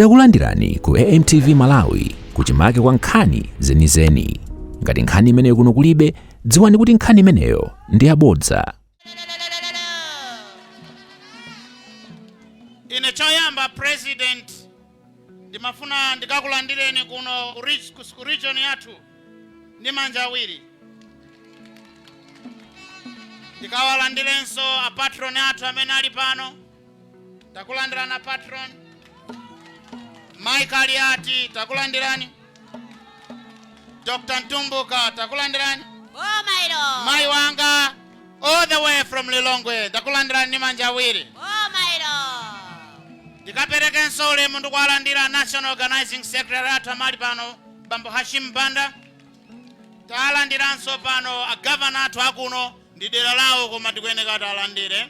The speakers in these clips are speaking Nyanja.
Takulandirani ku AMTV Malawi, kuchimake kwa nkhani zenizeni. Ngati nkhani imeneyo kuno kulibe, dziwani kuti nkhani imeneyo ndi yabodza. Ine choyamba, President, ndimafuna ndikakulandireni kuno ku region yathu ndi manja awiri. Ndikawalandirenso a patron athu amene ali pano. Takulandirani, patron Mike Aliati, takulandirani. Dr Ntumbuka, takulandirani. Boma ilo. Mayi wanga all the way from Lilongwe, takulandirani ndi manja awiri. Boma ilo. Ndikaperekenso ulemu ndikuwalandira National Organizing Secretary athu amali pano, Bambo Hashim Banda. Talandiranso pano agavana athu akuno, ndi dera lawo koma tikuyeneka talandire.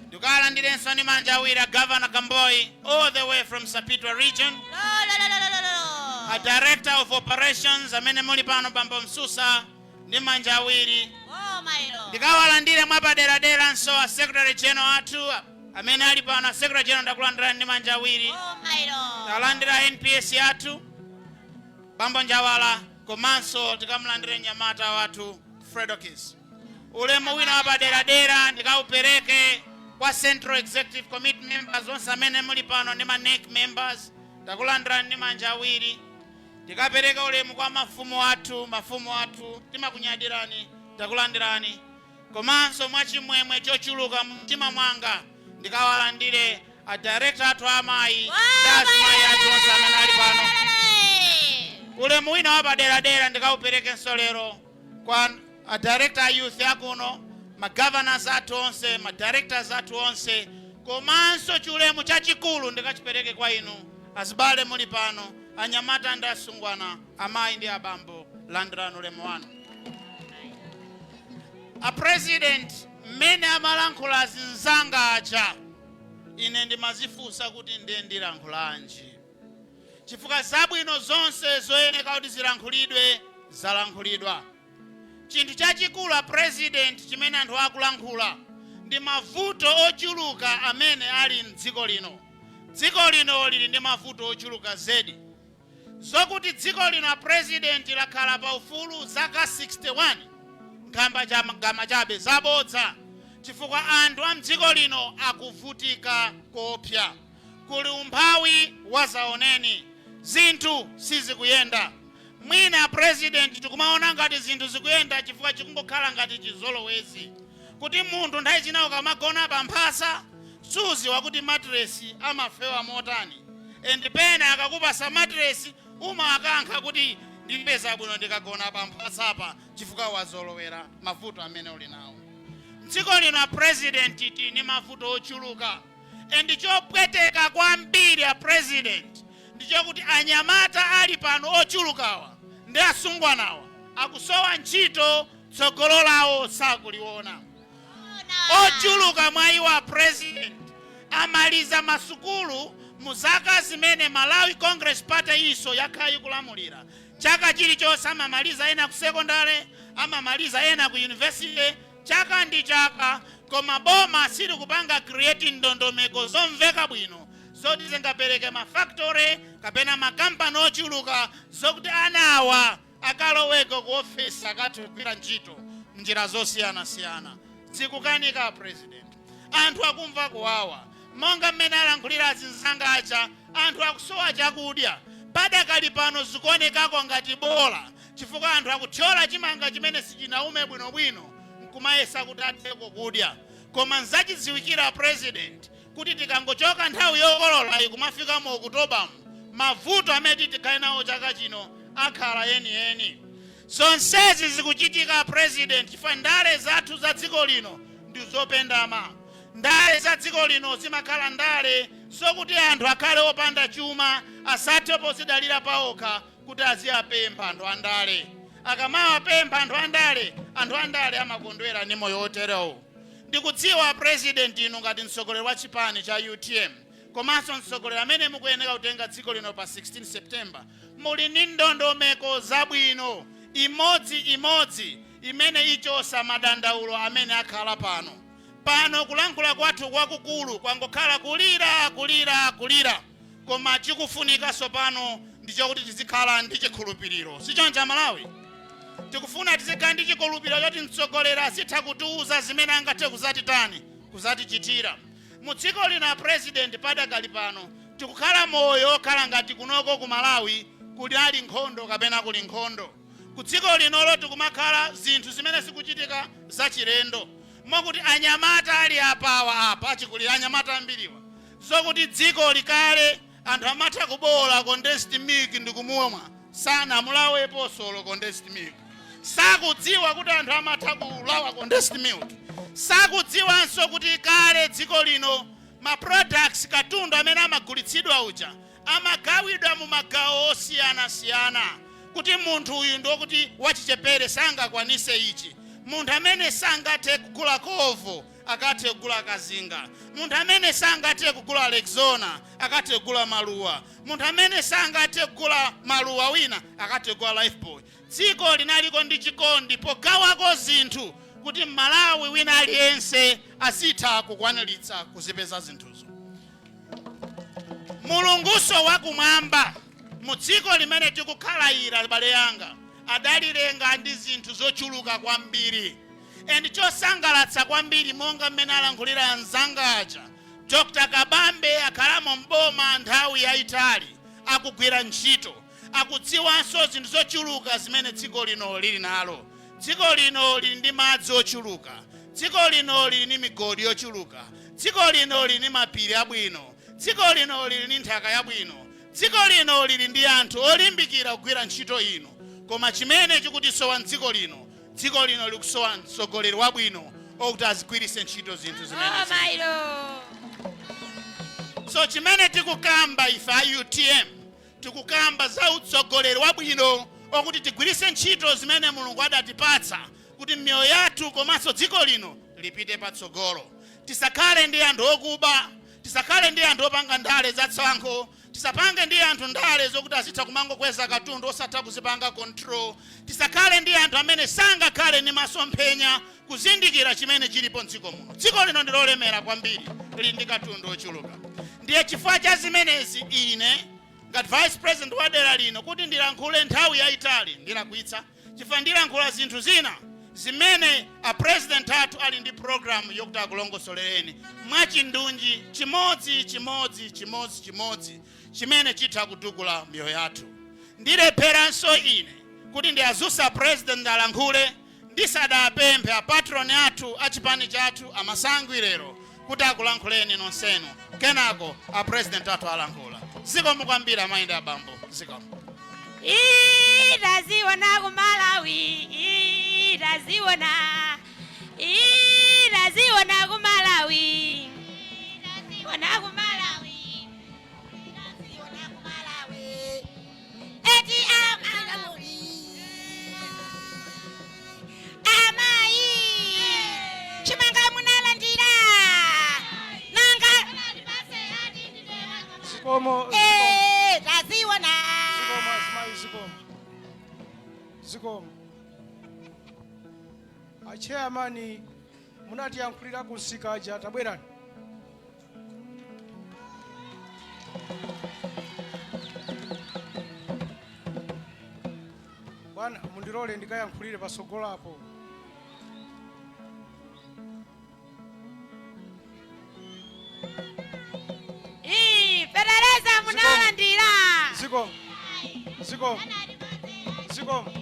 Ndikalandirenso ndi manja awiri agavana Kamboi, all the way from Sapitwa Region. Lo lo lo lo lo lo. A Director of Operations amene muli pano, Bambo Msusa, ndi manja awiri. Boma ilo. Ndikawalandire mwapaderaderanso a Secretary General athu amene ali pano. A Secretary General, ndakulandirani ndi manja awiri. Boma ilo. Talandira NPS yathu, Bambo Njawala, komanso tikamulandire mnyamata wathu Fredokis. Ulemu wina wapaderadera ndikaupereke kwa Central Executive Committee members onse amene muli pano ndi ma NEC members, takulandirani ndi manja awiri. Ndikapereka ulemu kwa mafumu athu. Mafumu athu, timakunyadirani, takulandirani. Komanso mwachimwemwe chochuluka mtima mwanga ndikawalandire a director athu amayi ndi azimayi athu onse amene ali pano. Ulemu wina wapaderadera ndikauperekenso lero kwa a director a youth akuno, ma governors athu onse, ma directors athu onse. Komanso chiulemu chachikulu ndikachipereke kwa inu azibale muli pano, anyamata ndi asungwana, amayi ndi abambo, landirani ulemu wanu. A President, mmene amalankhula zinzanga aja, ine ndimazifunsa kuti ndiye ndilankhulanji, chifukwa zabwino zonse zoyeneka kuti zilankhulidwe zalankhulidwa. Chinthu chachikulu, a President, chimene anthu akulankhula ndi mavuto ochuluka amene ali mdziko lino. Dziko lino lili ndi mavuto ochuluka zedi, zokuti dziko lino, a President, lakhala pa ufulu zaka 61, nkhamba cha gama chabe, zabodza, chifukwa anthu a mdziko lino akuvutika koopsa. Kuli umphawi wazaoneni, zinthu sizikuyenda. Mwina, President, tikumaona ngati zinthu zikuyenda chifukwa chikungokhala ngati chizolowezi, kuti munthu nthawi zina ukamagona pa mphasa suziwa kuti matiresi amafewa motani, and pena akakupasa matiresi umakankha kuti ndipeza bwino ndikagona pa mphasapa, chifukwa wazolowera mavuto amene uli nawo. Mdziko lino, a President, tili mavuto ochuluka, and chopweteka kwambiri, a President, ndichokuti anyamata ali pano ochulukawa ndi asungwanawa akusowa ntchito, tsogolo lawo sakuliona. Ochuluka mwa iwo, a President, amaliza masukulu mu zaka zimene Malawi Congress Party iso yakhala ikulamulira. Chaka chilichonse amamaliza ena ku secondary, amamaliza ena ku university, chaka ndi chaka, koma boma silikupanga create ndondomeko zomveka bwino zoti zingapereke mafactory kapena makampani ochuluka, zokuti ana awa akaloweko ku ofesi akathe kugwira ntchito mnjira zosiyanasiyana. Zikukanika, President. Anthu akumva kuwawa. Monga mmene alankhulira azinzanga aja, anthu akusowa chakudya. Padakali pano zikuonekako ngati bola, chifukwa anthu akuthyola chimanga chimene sichinaume bwinobwino nkumayesa kuti atheko kudya. Koma nzachidziwikira, President, kuti tikangochoka nthawi yokolola ikumafika mu Okutobamu, mavuto amene tikhale nawo chaka chino akhala enieni. Zonsezi zikuchitika, President, chifukwa ndale zathu za dziko lino ndi zopendama. Ndale za dziko lino zimakhala ndale zokuti anthu akhale opanda chuma, asathe pozidalira paokha, kuti aziyapempha anthu andale. Akamawapempha anthu andale, anthu andale amakondwera ndi moyo oterewo. Ndikudziwa, President, inu ngati mtsogoleri wa chipani cha UTM komanso mtsogoleri amene mukuyenera kutenga dziko lino pa 16 September, muli ndi ndondomeko zabwino imodzi imodzi imene ichosa madandaulo amene akhala pano. Pano kulankhula kwathu kwakukulu kwangokhala kulira, kulira, kulira. Koma chikufunika tsopano ndi chokuti tizikhala ndi chikhulupiriro, sichoncho Malawi? Tikufuna tizikhala ndi chikhulupiriro choti mtsogoleri azitha kutiuza zimene angathe kuzatitani, kuzatichitira mu dziko lino. President, padakali pano tikukhala moyo okhala ngati kunoko ku Malawi kuli ali nkhondo kapena kuli nkhondo. Ku dziko linolo tikumakhala zinthu zimene zikuchitika zachilendo, mokuti anyamata ali apawa apa achikulira, anyamata ambiriwa, zokuti dziko likale anthu amatha kubola condensed milk ndikumumwa, sana mulawepo solo condensed milk. Sakudziwa kuti anthu amatha kulawa condensed milk. Sakudziwanso kuti kale dziko lino ma products, katundu amene amagulitsidwa uja, amagawidwa mu magawo osiyanasiyana, kuti munthu uyu ndiokuti wachichepere sangakwanise ichi, munthu amene sangathe kugula Kovo akathe kugula Kazinga, munthu amene sangathe kugula Rexona akathe kugula maluwa, munthu amene sangathe kugula maluwa wina akathe kugula Lifebuoy. Dziko linaliko ndi chikondi pogawako zinthu kuti Malawi wina aliyense azitha kukwaniritsa kuzipeza zinthuzo. Mulunguso wakumwamba, mu dziko limene tikukhala ira, abale yanga, adalilenga ndi zinthu zochuluka kwambiri. And chosangalatsa kwambiri, monga mmene alankhulira anzanga aja, Dr Kabambe akhalamo mboma nthawi yayitali akugwira ntchito, akudziwanso zinthu zochuluka zimene dziko lino lili nalo. Dziko lino lili ndi madzi ochuluka, dziko lino lili ndi migodi yochuluka, dziko lino lili ndi mapiri abwino, dziko lino lili ndi nthaka yabwino, dziko lino lili ndi anthu olimbikira kugwira ntchito ino. Koma chimene chikutisowa mdziko lino, dziko lino likusowa mtsogoleri wabwino okuti azigwiritse ntchito zinthu zimene Oh, mailo. So chimene tikukamba ife a UTM, tikukamba za utsogoleri wabwino okuti tigwiritse ntchito zimene Mulungu adatipatsa kuti miyoyo yathu komanso dziko lino lipite patsogolo. Tisakhale ndi anthu okuba, tisakhale ndi anthu opanga ndale zatsankho, tisapange ndi anthu ndale zokuti azitha kumangokweza katundu osatha kuzipanga control, tisakhale ndi anthu amene sangakhale ndi masomphenya kuzindikira chimene chilipo mdziko muno. Dziko lino ndi lolemera kwambiri, lili ndi katundu ochuluka. Ndiye chifukwa cha zimenezi, ine ngati vice president wa dera lino, kuti ndilankhule nthawi yayitali ndilakwitsa, chifukwa ndilankhula zinthu zina zimene a president athu ali ndi program yokuti akulongosolereni mwachindunji, chimodzi chimodzi, chimodzi chimodzi, chimene chitha kutukula miyoyo yathu. Ndilepheranso ine kuti ndiazusa president alankhule ndisadapemphe a patron athu a chipani chathu amasangwi lero kuti akulankhuleni nonsenu, kenako a president athu alankhula. Zikomo kwambiri, amayi ndi abambo, zikomo. Taziona ku Malawi, taziona, taziona ku Malawi, taziona ku Malawi, taziona ku Malawi. Eti Amalawi, amayi, chimanga munalandira nanga? Zikomo. Eh, taziona. Zikomo, azimayi, zikomo, zikomo. A chairman munatiyankhulira kunsika aja, tabwerani. Bwana, mundilole ndikayankhulire pasogolo apo. Ii, fetereza munalandira? Zikomo, zikomo, zikomo,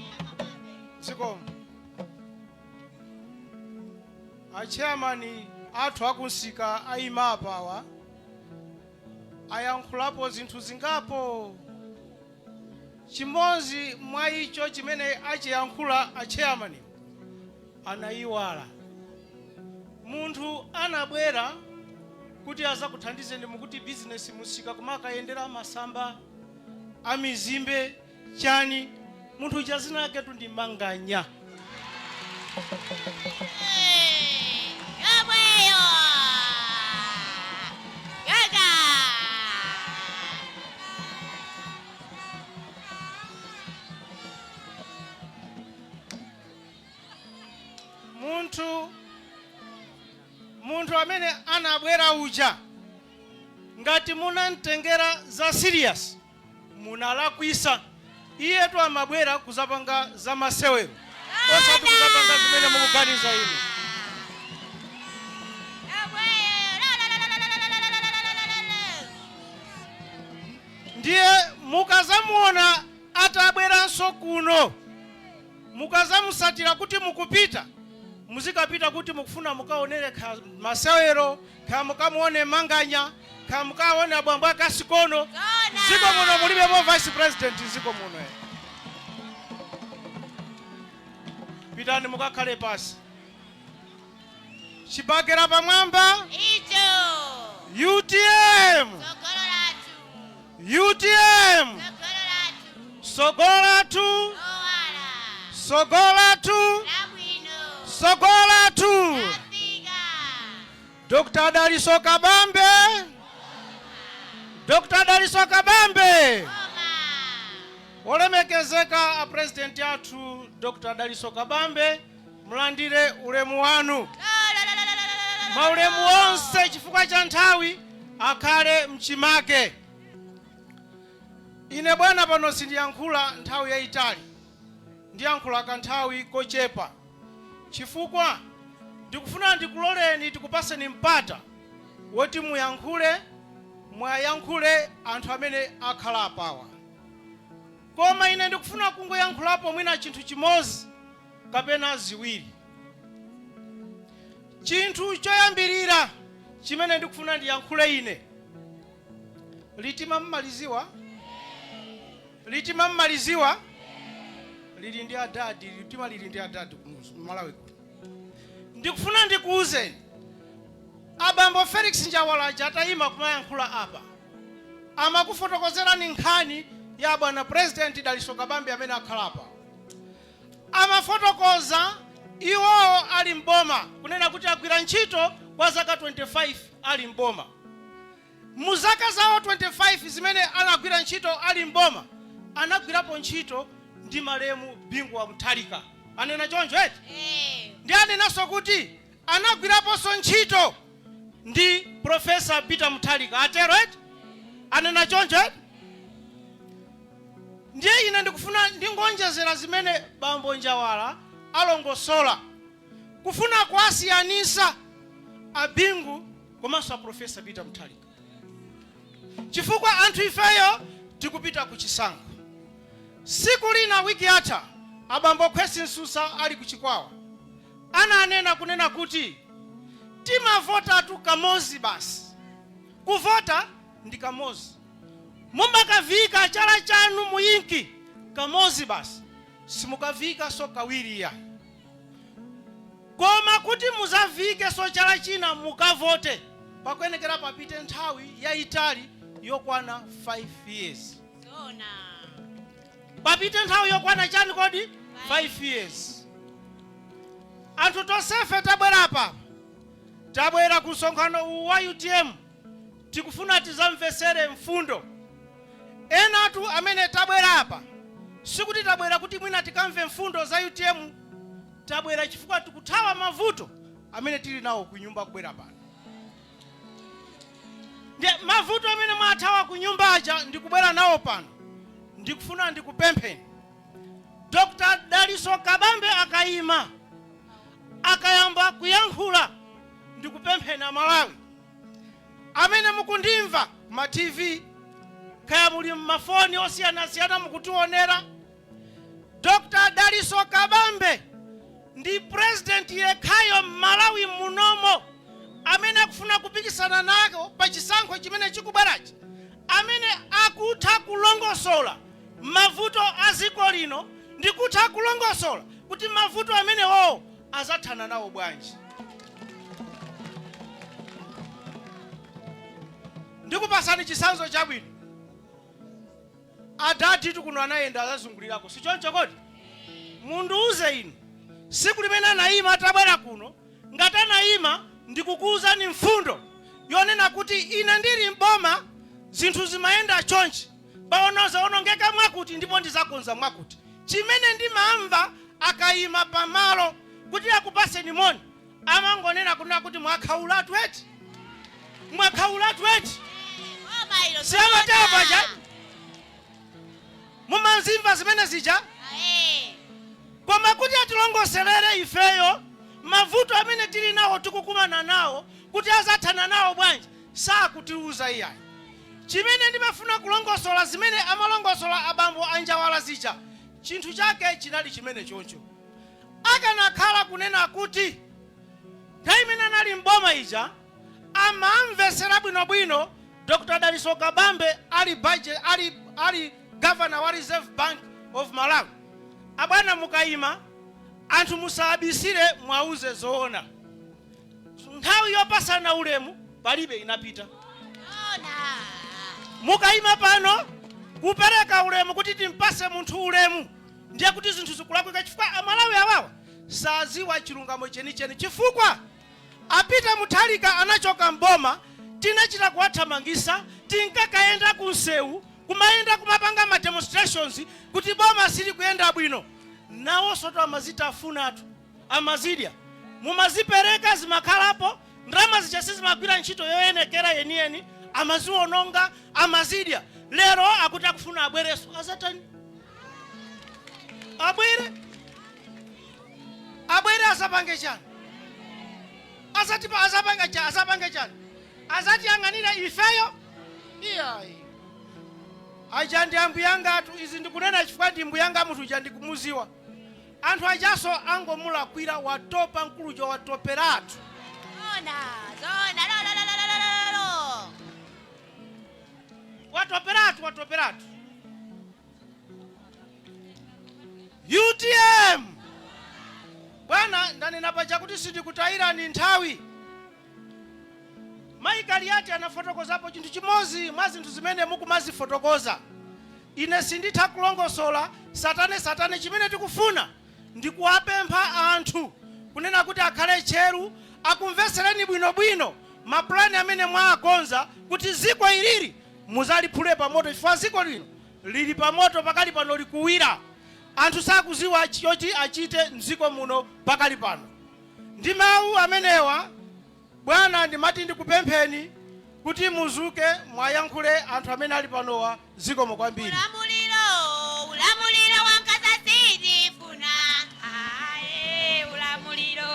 zikomo. A chairman athu akunsika ayima apawa, ayankhulapo zinthu zingapo. Chimodzi mwa icho chimene achiyankhula a chairman, anayiwala munthu anabwera kuti azakuthandizeni mukuti bizinesi musika kumakayendera masamba amizimbe chani. Munthu uja zina laketu ndi Manganya. Yomweyo gaga. Munthu amene anabwera uja, Ngati munamtengera za serious, munalakwisa. Iyetu amabwera kuzapanga za masewero, osati kuzapanga zimene mukuganiza inu. Ndiye mukazamuona atabweranso kuno, mukazamusatira kuti mukupita, muzikapita kuti mukufuna mukaonere kha masewero, kha mukamuone Manganya, kha mukaone abambo akasikono. Mdziko muno mulibemo vice president, mdziko muno. Pitani mukakhale pasi. Chibakera pamwamba. Icho. UTM. Tsogolo lathu. UTM. Tsogolo lathu. Tsogolo lathu. Owala. Tsogolo lathu. Labwino. Tsogolo lathu. Lafika. Dr. Daliso Kabambe. Dr. Daliso Kabambe. Koma. Olemekezeka a president athu Dr. Daliso Kabambe, mulandire ulemu wanu. Maulemu onse chifukwa cha nthawi akhale mchimake. Ine bwana pano sindiyankhula nthawi yayitali, ndiyankhula kanthawi kochepa chifukwa ndikufuna ndikuloleni, tikupaseni mpata woti muyankhule, mwayankhule anthu amene akhala apawa. Koma ine ndikufuna kungoyankhulapo mwina chinthu chimodzi kapena ziwiri. Chinthu choyambirira chimene ndikufuna ndiyankhule ine, litima mmaliziwa, litima mmaliziwa lili ndi adadi, litima lili ndi adadi ku Malawi kuno. Ndikufuna ndikuwuzeni, abambo Felix Njawala aja atayima kumayankhula apa, amakufotokozerani nkhani ya bwana president Daliso Kabambe amene akhala apa. Amafotokoza iwowo ali mboma, kunena kuti agwira ntchito kwa zaka 25 ali mboma. Mu zaka zawo 25 zimene anagwira ntchito ali mboma, anagwirapo ntchito ndi malemu Bingu wa Mutharika. Anena choncho eti? Ndi anenanso kuti anagwiraponso ntchito ndi Professor Peter Mutharika. Atero eti? Anena choncho eti? Ndiye ine ndikufuna ndingonjezera zimene bambo Njawala alongosola, kufuna kuwasiyanisa abingu komanso a Professor Peter Mutharika, chifukwa anthu ifeyo tikupita ku chisankho siku lina. Wiki yatha abambo Khwesi Msusa ali kuchikwawa ananena kunena kuti timavotatu kamozi basi, kuvota ndi kamozi, mumakavika chala chanu mu inki kamozi basi, simukavika so kawiri ya. Koma kuti muzavike so chala china mukavote, pakuyenekera papite nthawi yayitali yokwana 5 years. Zona. Papite nthawi yokwana chani kodi? 5 years. Anthu tonsefe tabwera apa, tabwera ku msonkhano uwu wa UTM, tikufuna tizamvesere mfundo. Enatu amene tabwera apa, sikuti tabwera kuti mwina tikamve mfundo za UTM, tabwera chifukwa tikuthawa mavuto amene tili nawo ku nyumba kubwera pano. Ndiye mavuto amene mwathawa ku nyumba aja ndikubwera nawo pano, ndikufuna ndikupempheni, Dr. Daliso Kabambe akayima, akayamba kuyankhula, ndikupempheni Amalawi amene mukundimva ma TV, kaya muli mmafoni osiyanasiyana mukutionera, Dr. Daliso Kabambe ndi president yekhayo m'Malawi munomo amene akufuna kupikisana nako pa chisankho chimene chikubwerachi, amene akutha kulongosola mavuto a dziko lino ndi kutha kulongosola kuti mavuto amenewo azathana nawo bwanji. Ndikupasani chitsanzo chabwino. Adadi kuno anayenda, azazungulirako, sichoncho kodi? Mundiuze inu, siku limene anayima atabwera kuno, ngati anayima ndikukuwuzani mfundo yonena kuti ine ndili mboma zinthu zimayenda chonchi, paona zaonongeka mwakuti ndipo ndizakonza mwakuti. Chimene ndimamva akayima pamalo kuti akupaseni moni, amangonena kunena kuti mwakhaulatu eti, mwakhaulatu eti. ilo. Siamatero paja? Mumazimva zimene zija? Eh. Koma kuti atilongoserere ifeyo mavuto amene tili nawo, tikukumana nawo, kuti azathana nawo bwanji, sakutiuza iyayi. Chimene ndimafuna kulongosola, zimene amalongosola abambo anjawala zija, chinthu chake chinali chimene choncho. Akanakhala kunena kuti nthawi imene anali mboma ija amamvesera bwinobwino Dr Daliso Kabambe ali budget, ali governor wa Reserve Bank of Malawi, abwana, mukayima anthu musabisire, mwauze zoona. Nthawi yopasana ulemu palibe, inapita. Zoona. Mukayima pano kupereka ulemu kuti timpase munthu ulemu, ndiye kuti zinthu zikulakwika, chifukwa Amalawi awawa saziwa chilungamo chenicheni, chifukwa apita Muthalika anachoka mboma, tinachita kuwathamangisa, tinkakayenda ku msewu, kumayenda kumapanga ma demonstrations kuti boma sili kuyenda bwino. Nawonso to amazitafunatu, amazidya, mumazipereka, zimakhalapo ndalama zija, sizimagwira ntchito yoyenekera yeniyeni, amaziwononga, amazidya. Lero akuti akufuna abwereso, azatani? Abwere, abwere azapange chani? Azatipa azapange cha azapange chani? Azatiyang'anira ifeyo? Iyayi, aja ndi ambuyangatu. Izi ndikunena chifukwa ndi mbuyanga munthu uja, ndikumuziwa. Anthu ajaso angomulakwira, watopa mkulujo, watoperatu. Zoona. Zoona. Lo lo lo lo lo lo lo. Watoperatu, watoperatu. UTM, bwana, ndanena paja kuti sindikutayirani nthawi. Mayi anafotokozapo chinthu chimodzi mwa zinthu zimene mukumazifotokoza. Ine sinditha kulongosola satane satane. Chimene tikufuna ndikuwapempha anthu kunena kuti akhale tcheru, akumvesereni bwinobwino mapulani amene mwakonza kuti ziko ilili muzaliphule pamoto, chifukwa ziko lino lili pamoto pakali pano, likuwira. Anthu sakuziwa choti achite mdziko muno pakali pano. Ndi mawu amenewa, bwana, ndimati ndikupempheni kuti muzuke, mwayankhule anthu amene ali panowa. Zikomo kwambiri. Ulamuliro, ulamuliro wankhanza sitifuna. Aye, ulamuliro,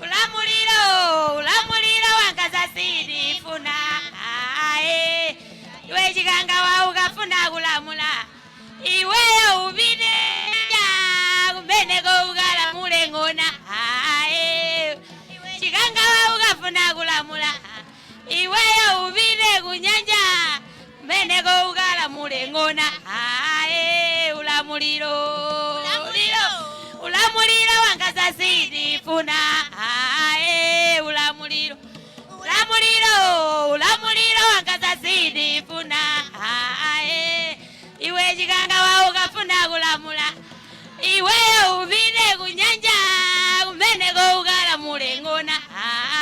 ulamuliro, ulamuliro wankhanza sitifuna. Aye, iwe Chikangawa, ukafuna kulamula iweyo upite kumeneko ukalamule ng'ona. Aye, Chikangawa, ukafuna kulamula iweyo upite kunyanja kumeneko ukalamule ng'ona. Aye, ulamuliro, ulamuliro wankhanza sitifuna. Aye, ulamuliro, ulamuliro, ulamuliro wankhanza sitifuna. Aye, iwe Chikangawa, ukafuna kulamula iweyo upite kunyanja kumeneko ukalamule ng'ona.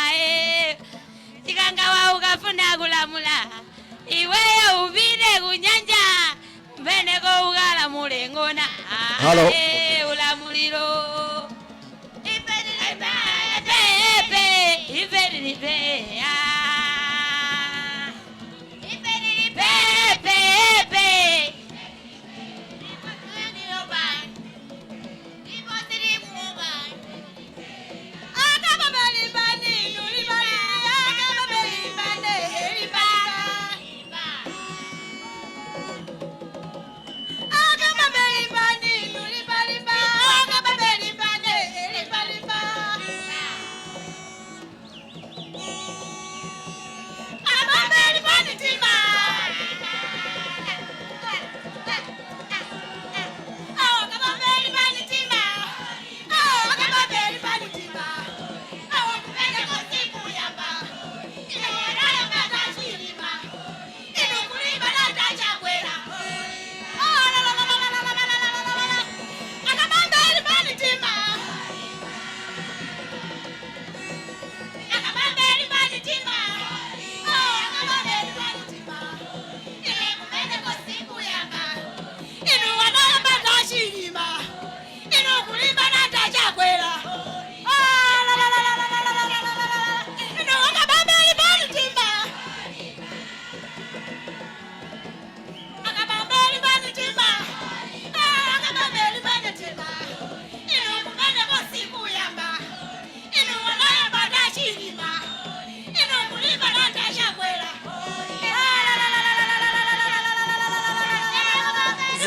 Aye, Chikangawa, ukafuna kulamula iweyo upite kunyanja kumeneko ukalamule ng'ona. Hello. Aye, ulamuliro pepe ife tilipe pepe.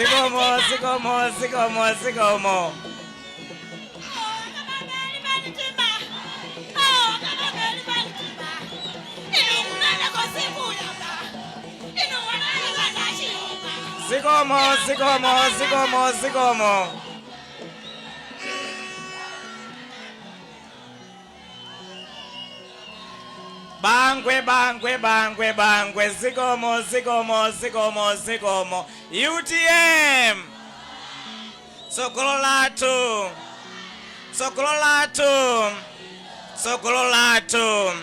Zikomo, zikomo, zikomo, zikomo. Zikomo, zikomo, zikomo, zikomo. Bangwe, Bangwe, Bangwe, Bangwe. Zikomo, zikomo, zikomo, zikomo. UTM, tsogolo lathu, tsogolo lathu, tsogolo lathu.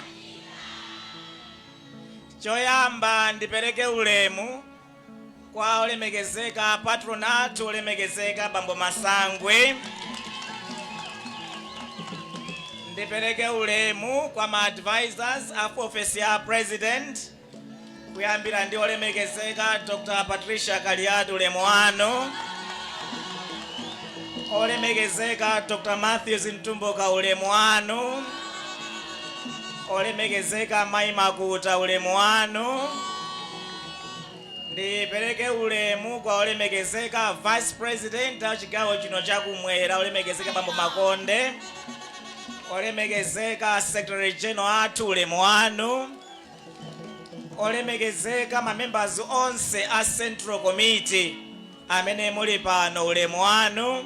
Choyamba ndipereke ulemu kwa olemekezeka patron athu, olemekezeka Bambo Masangwe. Ndipereke ulemu kwa ma advisors a office ya president, kuyambira ndi olemekezeka Dr. Patricia Kaliati, ulemu wanu. Olemekezeka Dr. Matthews Mtumbuka, ulemu wanu. Olemekezeka Mayi Makuta, ulemu wanu. Ndipereke ulemu kwa olemekezeka vice president a chigawo chino chakumwera, olemekezeka Bambo Makonde. Olemekezeka secretary general athu, ulemu wanu. Olemekezeka ma members onse a central committee amene muli pano, ulemu wanu.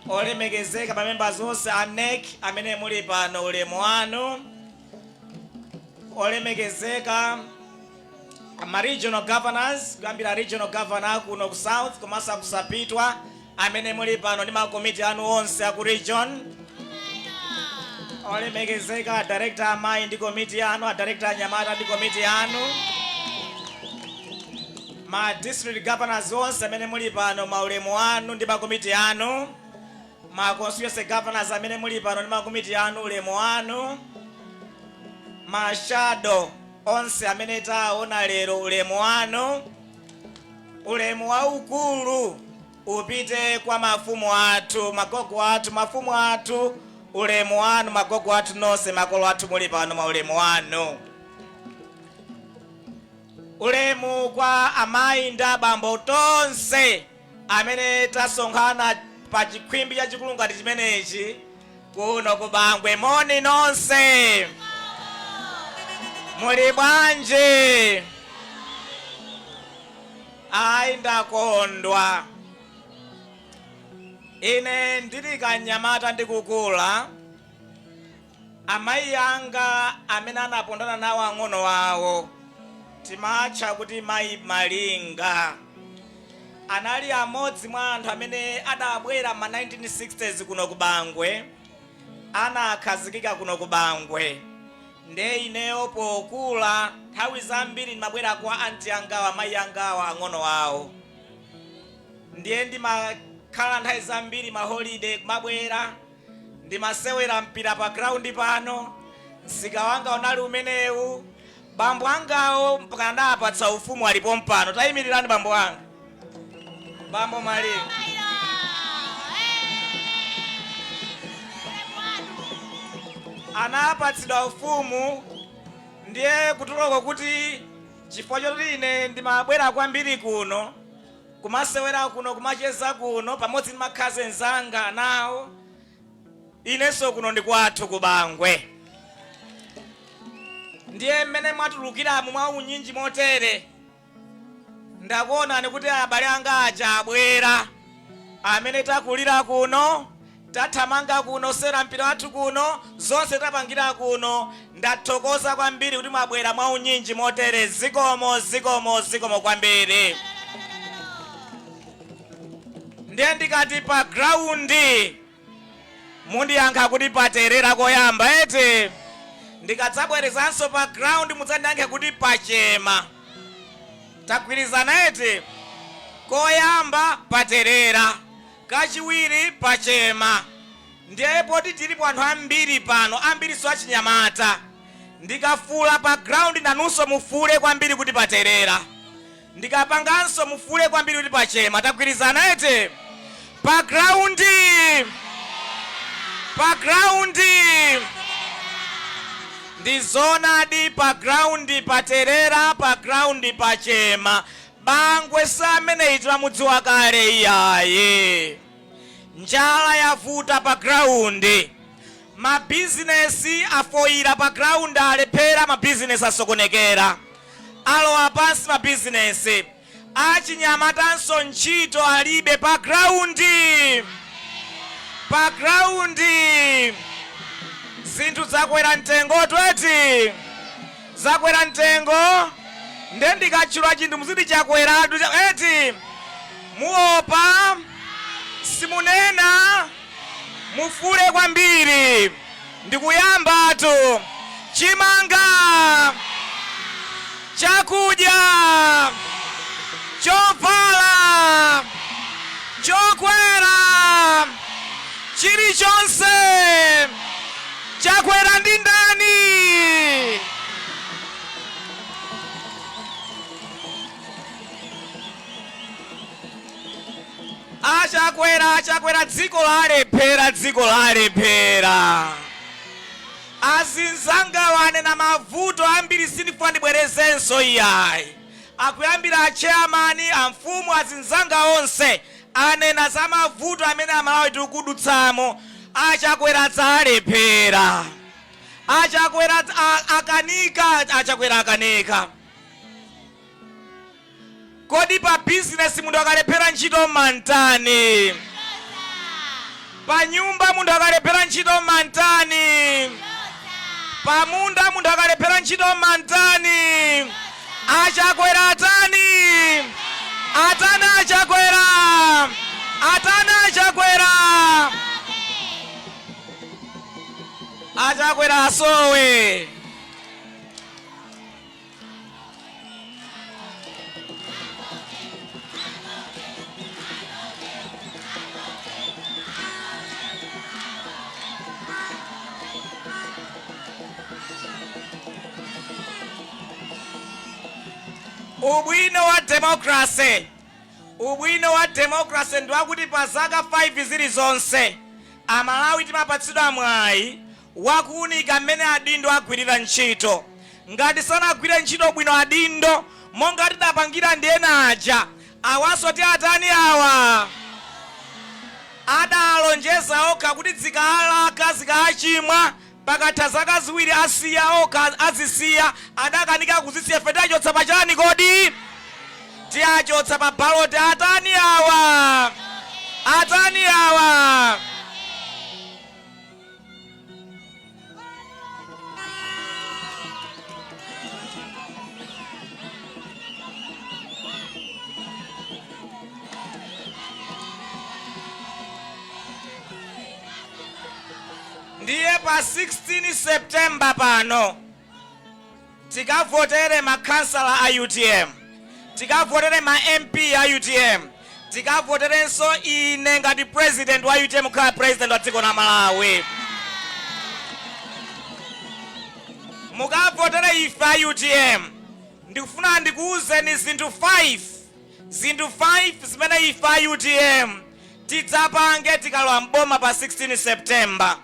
Olemekezeka ma members onse a NEC amene muli pano, ulemu wanu. Olemekezeka ma regional governors, kuyambira regional governor kuno ku south komanso akusapitwa amene muli pano ndi makomiti anu onse aku region. Olemekezeka director amayi ndi komiti yanu, a director anyamata ndi komiti yanu, ma district governors onse amene muli pano, maulemu anu ndi makomiti anu. Ma constituency governors amene muli pano ndi makomiti anu, ulemu wanu. Ma shadow onse amene taona lero, ulemu wanu. Ulemu waukulu upite kwa mafumu athu, magogo athu, mafumu athu, ulemu wanu. Magogo athu nonse, makolo athu muli pano, maulemu wanu. Ulemu kwa amayi ndi abambo tonse amene tasonkhana pa chikhwimbi chachikulu ngati chimenechi kuno ku Bangwe. Moni nonse, muli bwanji? Ayi, ndakondwa. Ine ndili kanyamata ndikukula, amayi anga amene anapondana nawo ang'ono awo, timatcha kuti Mayi Malinga, anali amodzi mwa anthu amene adabwera ma 1960s kuno ku Bangwe, anakhazikika kuno ku Bangwe. Nde ineyo pokula, nthawi zambiri ndimabwera kwa anti angawa, mayi angawa ang'ono awo. Ndiye ndimakhala nthawi zambiri ma holiday kumabwera, ndimasewera mpira pa ground pano. Msika wanga unali umenewu. Bambo angawo mpaka ndapatsa ufumu, alipo mpano. Tayimirirani, bambo anga, Bambo Malinga. Anapatsidwa ufumu. Ndiye kutuloko kuti chifukwa choti ine ndimabwera kwambiri kuno, kumasewera kuno, kumacheza kuno pamodzi ndi ma cousins anga nawo, inenso kuno ndi kwathu ku Bangwe. Ndiye mmene mwatulukiramo mwa unyinji motere, ndakuonani kuti abale anga aja abwera, amene takulira kuno, tathamanga kuno, sera mpira wathu kuno, zonse tapangira kuno. Ndathokoza kwambiri kuti mwabwera mwa unyinji motere. Zikomo, zikomo, zikomo kwambiri. Ndiye ndikati pa ground, mundiyankha kuti paterera koyamba, eti? Ndikadzabwerezanso pa ground, mudzandiyankhe kuti pachema. Tagwirizana, eti? Koyamba paterera, kachiwiri pachema. Ndiye poti tilipo anthu ambiri pano, ambiriso achinyamata, ndikafula pa ground, nanunso mufule kwambiri kuti paterera. Ndikapanganso, mufule kwambiri kuti pachema. Tagwirizana, eti? Pa ground, pa ground. Ndi zonadi, pa ground paterera, pa ground pachema. Bangwe sameneyi timamudziwa kale iyayi. Njala yavuta pa ground. Mabizinesi afoyira pa ground, alephera mabizinesi, asokonekera, alowa pansi mabizinesi. Achinyamatanso ntchito alibe pa ground. Pa ground zinthu zakwera mtengo tweti, zakwera mtengo. Nde ndikatchula chinthu muziti chakweratu eti. Muopa simunena, mufule kwambiri. Ndikuyambatu. Chimanga, chakudya, chovala, chokwera, chilichonse chakwera ndi ndani? Achakwera, achakwera, dziko lalephera, dziko lalephera. Azinzanga wanena mavuto ambiri, sindifuna ndibwerezenso iyayi. Akuyambira achairman, amfumu, azinzanga onse anena za mavuto amene Amalawi tikudutsamo. Achakwera dzalephera, Achakwera akanika, Achakwera akanika. Kodi pa bizinesi munthu akalephera ntchito mantani? Pa nyumba munthu akalephera ntchito mantani? Pa munda munthu akalephera ntchito mantani? Achakwera atani? Atani Achakwera? Atani Achakwera? Achakwera asowe. Ubwino wa democracy, ubwino wa democracy ndi wakuti pa zaka 5 zilizonse Amalawi timapatsidwa mwayi wakuunika mmene adindo agwirira ntchito. Ngati sanagwire ntchito bwino adindo, monga tidapangira ndi ena aja, awanso tiatani awa? Adalonjeza okha kuti zikalaka zikachimwa pakatha zaka 2 asiya okha, azisiya. Adakanika kuzisiya. Ife tiachotsa pachani kodi? Tiachotsa pa ballot. Atani awa? Atani awa? Ndiye pa 16 September pano tikavotere makhansala a UTM, tikavotere ma MP a UTM, tikavoterenso ine ngati president wa UTM kukhala president wa dziko la Malawi. Mukavotere ife a UTM. Ndikufuna ndikuwuzeni zinthu 5, zinthu 5 zimene ife a UTM tidzapange tikalowa mboma pa 16 September.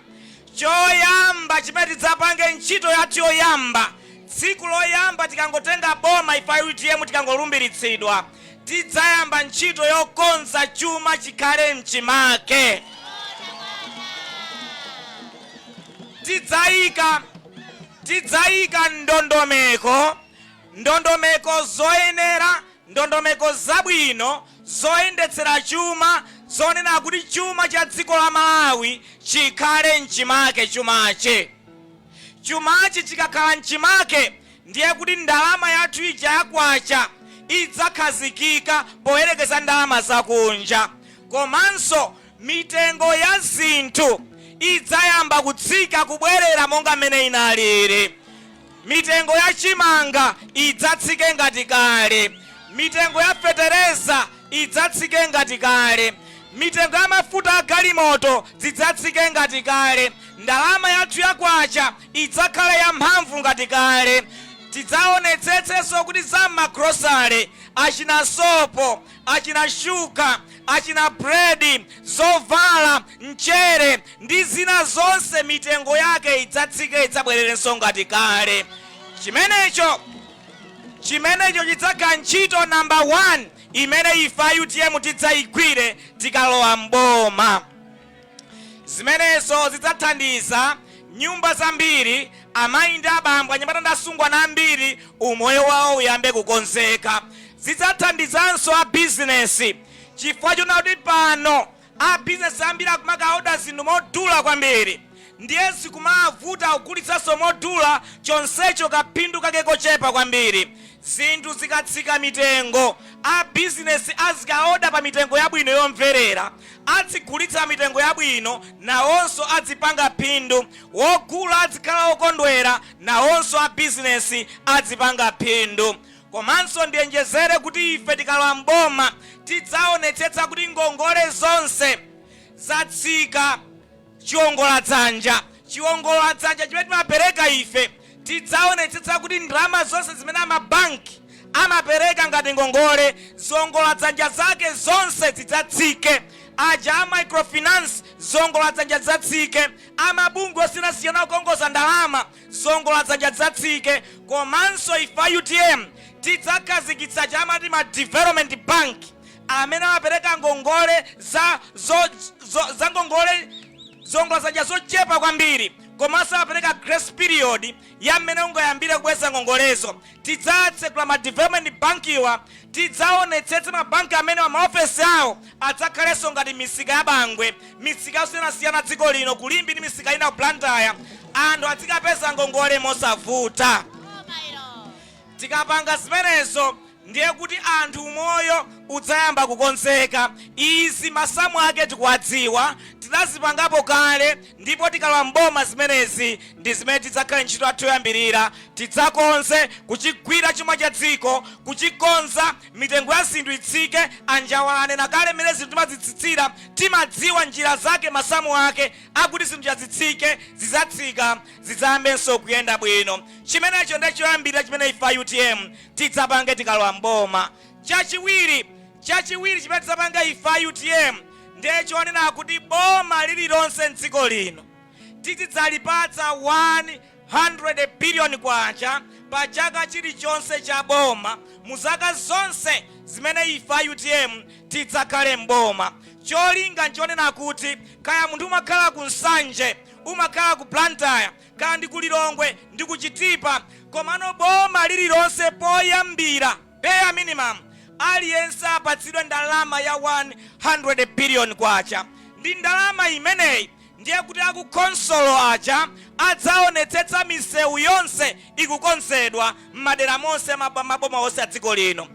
Choyamba chimene tidzapange, ntchito yathu yoyamba, tsiku loyamba tikangotenga boma ife a UTM, tikangolumbiritsidwa, tidzayamba ntchito yokonza chuma chikhale mchimake. Tidzayika ndondomeko, ndondomeko zoyenera, ndondomeko zabwino zoyendetsera chuma, zonena kuti chuma cha dziko la Malawi chikhale mchimake. Chumachi, chumachi chikakhala mchimake, ndiye kuti ndalama yathu ija yakwacha idzakhazikika poyerekeza ndalama zakunja, komanso mitengo ya zinthu idzayamba kutsika, kubwerera monga mmene inalili. Mitengo ya chimanga idzatsike ngati kale, mitengo ya fetereza idzatsike ngati kale, mitengo ya mafuta a galimoto zidzatsike ngati kale, ndalama yathu yakwacha idzakhale yamphamvu ngati kale. Tidzaonetsetsenso kuti za m'magrosale, achina sopo, achina shuga, achina bredi, zovala, mchere ndi zina zonse, mitengo yake idzatsike, idzabwererenso ngati kale. Chimenecho Chimenecho chidzakhala ntchito number 1 imene ife a UTM tidzayigwire tikalowa mboma. Zimenezo zidzathandiza nyumba zambiri, amayi ndi abambo, anyamata ndi asungwana ambiri, umoyo wawo uyambe kukonzeka. Zidzathandizanso a bizinesi, chifukwa chona kuti pano a bizinesi ambiri akumakaoda zinthu modula kwambiri, ndiye zikumavuta kugulitsanso modula, chonsecho kaphindu kake kochepa kwambiri. Zinthu zikatsika mitengo, a bizinesi azikaoda pa mitengo yabwino yomverera, adzigulitsa mitengo yabwino, nawonso adzipanga phindu. Wogula adzikhala okondwera, nawonso a bizinesi adzipanga phindu. Komanso ndiyenjezere kuti ife tikalowa mboma tidzaonetsetsa kuti ngongole zonse zatsika. Chiwongoladzanja, chiwongoladzanja chimene timapereka ife, tidzaonetsetsa kuti ndalama zonse zimene amabanki amapereka ngati ngongole, ziwongoladzanja zake zonse zidzatsike. Aja a microfinance, ziwongoladzanja zidzatsike. Amabungwe osiyanasiyana kukongoza ndalama, ziwongoladzanja zidzatsike. Komanso ife a UTM tidzakhazikitsa chamati ma development bank amene amapereka ngongole za ngongole ziwongoladzanja zochepa kwambiri, komanso amapereka grace period ya mmene ungayambire kubweza ngongolezo. Tidzatsekula ma development bankiwa. Tidzaonetsetse mabanki amene maofesi awo adzakhalenso ngati misika ya Bangwe, misika yosiyanasiyana dziko lino, ku Limbe ndi misika ina ku Blantyre, anthu adzikapeza ngongole mosavuta. Tikapanga zimenezo, ndiye kuti anthu umoyo udzayamba kukonzeka. Izi masamu ake tikuwadziwa, tidazipangapo kale, ndipo tikalowa mboma zimenezi ndi zimene tidzakhale ntchito yathu yoyambirira. Tidzakonze kuchigwira chuma cha dziko, kuchikonza, mitengo ya zinthu itsike. Anjawala anena kale mmene zinthu timazitsitsira. Timadziwa njira zake, masamu ake akuti zinthu chazitsike, zidzatsika, zidzayambenso kuyenda bwino. Chimenecho ndiye choyambirira chimene ife a UTM tidzapange tikalowa mboma. Chachiwiri chimene tidzapanga ife a UTM ndiye chonena kuti boma lililonse mdziko lino tizidzalipatsa 100 billion kwacha pa chaka chilichonse cha boma mu zaka zonse zimene ife a UTM tidzakhale mboma. Cholinga nchonena kuti kaya munthu umakhala ku Nsanje, umakhala ku Blantyre, kaya ndi ku Lilongwe ndi ku Chitipa, komano boma lililonse poyambira, bare minimum, aliyense apatsidwe ndalama ya 100 billion kwacha. Ndi ndalama imeneyi ndiye kuti akukhonsolo aja adzaonetsetsa misewu yonse ikukonzedwa m'madera monse, maboma onse a dziko lino.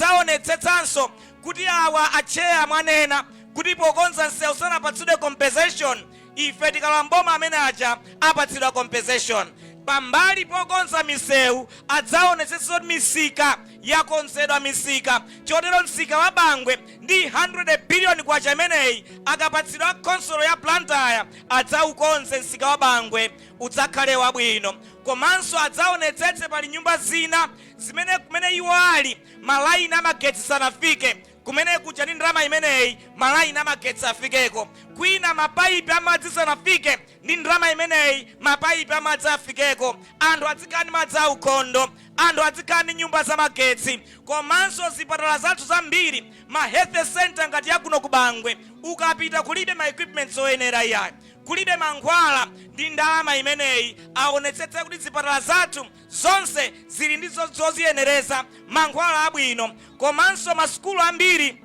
Adzaonetsetsanso kuti awa acheya mwanena kuti pokonza msewu sanapatsidwe compensation, ife tikalowa mboma amene aja apatsidwa compensation. Pambali pokonza misewu, adzaonetsetsa kuti misika yakonzedwa, misika. Chotero msika wa Bangwe ndi 100 billion kwacha imeneyi, akapatsidwa khonsolo ya Blantyre, adzaukonze msika wa Bangwe udzakhale wabwino. Komanso adzaonetsetse pali nyumba zina zimene kumene iwo ali malaini amagetsi sanafike, kumene kuja ndi ndalama imeneyi malaini amagetsi afikeko. Kwina mapayipi amadzi sanafike, ndi ndalama imeneyi mapayipi amadzi afikeko, anthu adzikhala ndi madzi aukhondo, anthu adzikhala ndi nyumba zamagetsi. Komanso zipatala zathu zambiri, ma health center ngati yakuno ku Bangwe, ukapita kulibe ma equipments oyenera iyayi, kulibe mankhwala. Ndi ndalama imeneyi aonetsetse kuti zipatala zathu zonse zili ndi zoziyenereza, mankhwala abwino. Komanso masukulu ambiri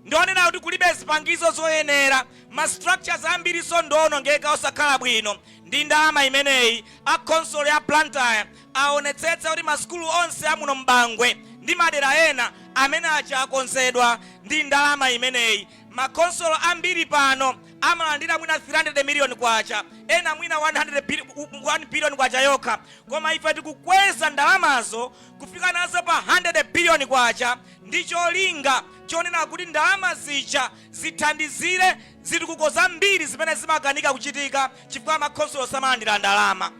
ndionena kuti kulibe zipangizo zoyenera, ma structures ambiriso ndionongeka, osakhala bwino. Ndi ndalama imeneyi a khonsolo ya Blantyre aonetsetse kuti masukulu onse amuno m'Bangwe ndi madera ena amene aja akonzedwa ndi ndalama imeneyi. Makhonsolo ambiri pano amalandira mwina 300 million kwacha, ena mwina 1 billion kwacha yokha, koma ife tikukweza ndalamazo kufika nazo pa 100 billion kwacha, ndi cholinga chonena kuti ndalama zija zithandizire zitukuko zambiri zimene zimakanika kuchitika chifukwa makhonsolo samalandira ndalama.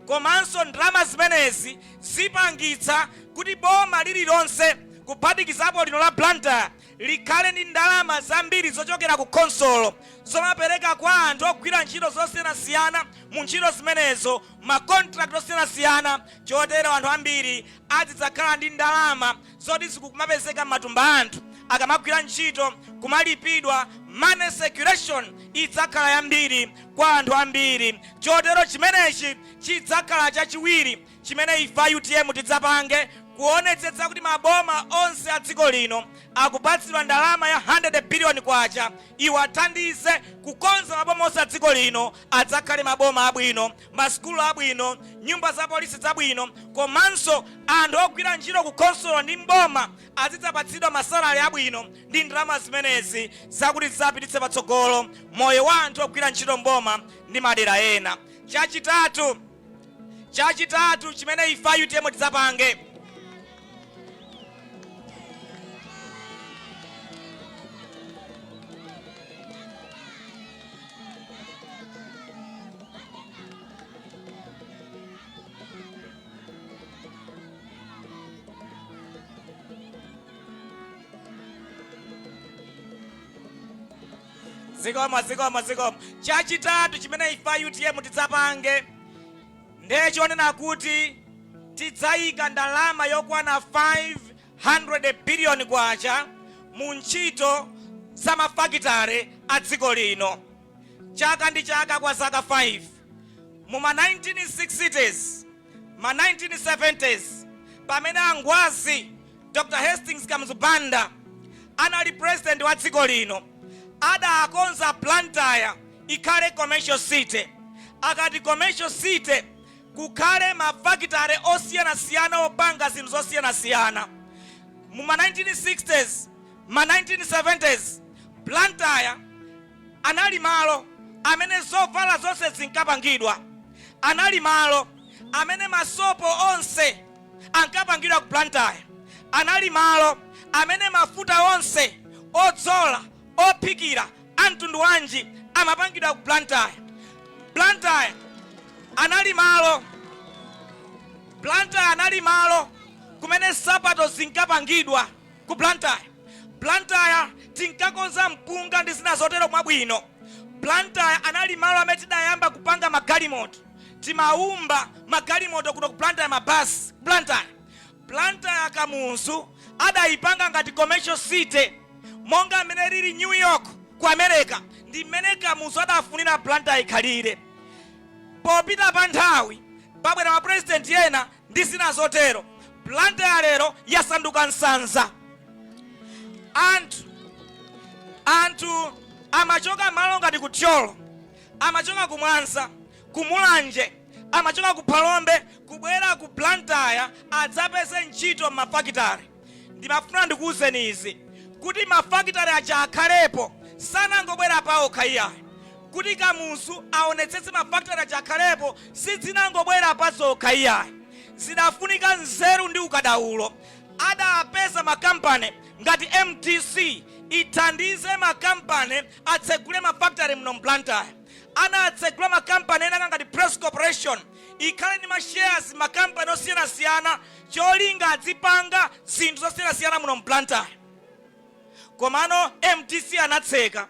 Komanso ndalama zimenezi zipangitsa kuti boma lililonse, kuphatikizapo lino la Blantyre, likhale ndi ndalama zambiri zochokera ku khonsolo zomapereka kwa anthu ogwira ntchito zosiyanasiyana mu ntchito zimenezo, ma contract osiyanasiyana, chotero anthu ambiri azidzakhala ndi ndalama zoti zikumapezeka m'matumba a anthu akamagwira ntchito kumalipidwa. Money circulation idzakhala yambiri kwa anthu ambiri. Chotero chimenechi chidzakhala chachiwiri chimene ife a utm tidzapange, kuonetsetsa kuti maboma onse a dziko lino akupatsidwa ndalama ya 100 billion kwacha iwathandize kukonza maboma onse a dziko lino adzakhale maboma abwino, masukulu abwino, nyumba za polisi zabwino, komanso anthu ogwira ntchito ku khonsolo ndi mboma azidzapatsidwa masalale abwino ndi ndalama zimenezi zakuti zidzapititse patsogolo moyo wa anthu ogwira ntchito mboma ndi madera ena. Chachitatu, chachitatu chimene ife a utm tidzapange, Zikomo, zikomo, zikomo. Chachitatu chimene ife a utm tidzapange ndiye chonena kuti tidzayika ndalama yokwana 500 billion kwacha mu ntchito za mafakitare a dziko lino chaka ndi chaka kwa zaka 5. Mu ma 1960s, ma 1970s, pamene angwazi Dr Hastings Kamuzu Banda anali president wa dziko lino, adakonza Blantyre ikhale commercial city. Akati commercial city, kukhale mafakitare osiyanasiyana opanga zinthu zosiyanasiyana. Mu ma 1960s, ma 1970s, Blantyre anali malo amene zovala zonse zinkapangidwa. Anali malo amene masopo onse ankapangidwa ku Blantyre. Anali malo amene mafuta onse odzola, ophikira, a mtundu wanji amapangidwa ku Blantyre. Blantyre anali malo Blantyre anali malo kumene nsapato zinkapangidwa ku Blantyre. Blantyre tinkakonza mpunga ndi zina zotero mwabwino. Blantyre anali malo amene tidayamba kupanga magalimoto. Timaumba magalimoto kuno ku Blantyre, mabasi ku Blantyre. Blantyre Kamuzu adayipanga ngati commercial city monga mmene lili New York ku America, ndi mmene Kamuzu adafunira Blantyre ikhalire. Popita pa nthawi pabwera ma president ena ndi zina zotero. Blantyre lero yasanduka nsanza. Anthu anthu amachoka malo ngati ku Thyolo, amachoka ku Mwanza, ku Mulanje, amachoka ku Phalombe kubwera ku Blantyre adzapeze ntchito m'mafakitale. Ndimafuna ndikuwuzeni izi kuti mafakitale aja akhalepo sanangobwera paokha iyayi. Kuti Kamuzu aonetsetse mafakitale aja akhalepo sidzinangobwera pazokha iyayi. Zidafunika nzeru ndi ukadaulo. Adapeza makampani ngati MDC ithandize makampani atsegule mafakitale muno m'Blantyre. Anatsegula makampani ena ngati Press Corporation ikhale ndi ma shares m'makampani osiyanasiyana cholinga adzipanga zinthu zosiyanasiyana muno m'Blantyre. Komano MDC anatseka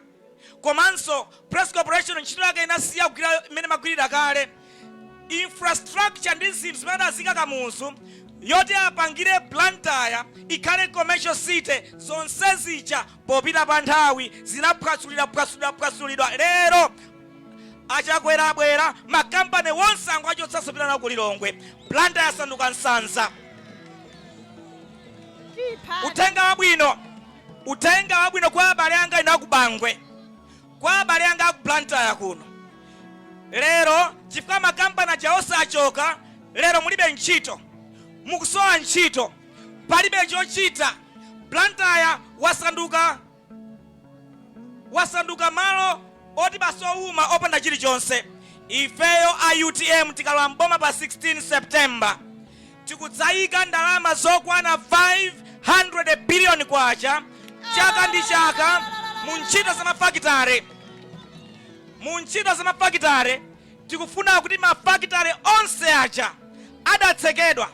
komanso Press Corporation ntchito yake inasiya kugwira mmene imagwirira kale. Infrastructure ndi zinthu zimene adaziika Kamuzu yoti apangire Blantyre ikhale commercial city zonse zija popita pa nthawi zinaphwasulidwa phwasulidwa phwasulidwa. Lero achakwera abwera makampani wonse angowachotsanso pita nawo ku Lilongwe. Blantyre yasanduka nsanza. Uthenga wabwino, uthenga wabwino kwa abale anga inu aku Bangwe, kwa abale anga aku Blantyre kuno lero, chifukwa makampani aja onse achoka, lero mulibe ntchito, mukusowa ntchito, palibe chochita. Blantyre wasanduka wasanduka malo oti basi owuma opanda chilichonse. Ifeyo a utm tikalowa mboma pa 16 September tikudzayika ndalama zokwana 500 billion kwacha chaka ndi chaka mu ntchito za mafakitare. Mu ntchito za mafakitare tikufuna kuti mafakitare onse aja adatsekedwa,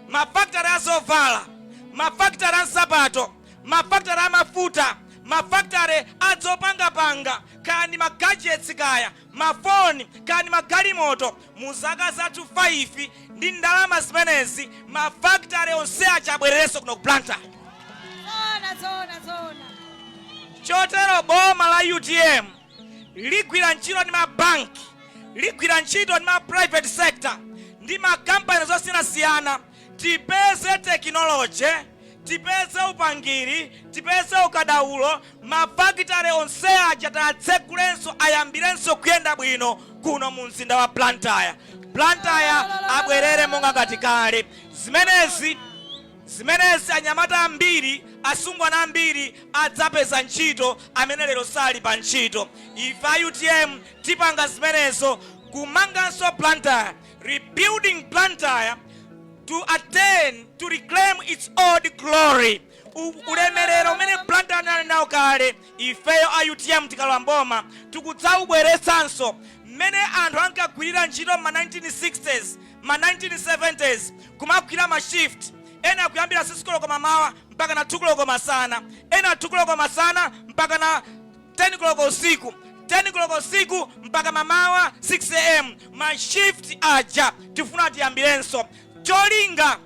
mafakitare a zovala, mafakitare a nsapato, Mafakitale amafuta, mafakitale adzopangapanga, kaya ndi ma gadgets, kaya mafoni, kaya ndi magalimoto, mu zaka zathu 5 ndi ndalama zimenezi mafakitale onse aja abwererenso kuno ku Blantyre. Zoona, zoona, zoona. Chotero boma la UTM ligwira ntchito ndi mabanki, ligwira ntchito ndi ma private sector ndi makampani zosiyanasiyana, tipeze tekinoloji, tipeze upangiri, tipeze ukadaulo, mafakitale onse aja tatsegulenso, ayambirenso kuyenda bwino kuno mu mzinda wa Blantyre. Blantyre abwerere monga ngati kale. Zimenezi anyamata ambiri, asungwana ambiri adzapeza ntchito amene lero sali pa ntchito. Ife a UTM tipanga zimenezo, kumanganso Blantyre, rebuilding Blantyre to attain, to reclaim its old glory. Ulemerero umene Blantyre anali nawo kale, ifeyo a UTM tikalowa mboma tikudzaubweretsanso. Mmene anthu ankagwirira ntchito ma 1960s, ma 1970s, kumagwira ma shift, ena kuyambira 6 koloko mamawa mpaka na 2 koloko masana, ena 2 koloko masana mpaka na 10 koloko usiku, 10 koloko usiku mpaka mamawa 6 am, ma shift aja tifuna tiyambirenso. Cholinga,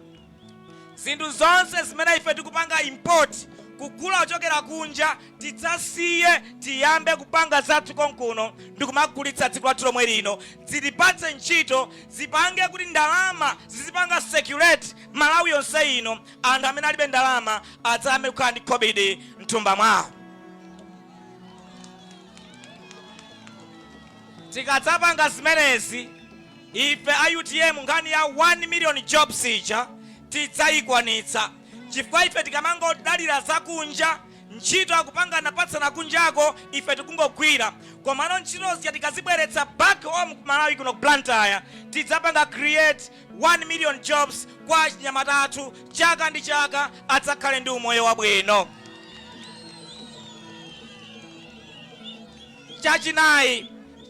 zinthu zonse zimene ife tikupanga import, kugula kuchokera kunja, tidzasiye, tiyambe kupanga zathu konkuno ndi kumagulitsa dziko lathu lomwe lino. Zitipatse ntchito, zipange kuti ndalama zizipanga circulate Malawi yonse ino. Anthu amene alibe ndalama adzayambe kukhala ndi khobidi mthumba mwawo. Tikadzapanga zimenezi ife a UTM, nkhani ya 1 million jobs ija tidzayikwanitsa, chifukwa ife tikamangodalira zakunja, ntchito akupanga napatsana kunjako, ife tikungogwira. Komano ntchito zija tikazibweretsa back home ku Malawi kuno ku Blantyre, tidzapanga create 1 million jobs kwa achinyamata athu. Chaka ndi chaka adzakhale ndi umoyo wabwino.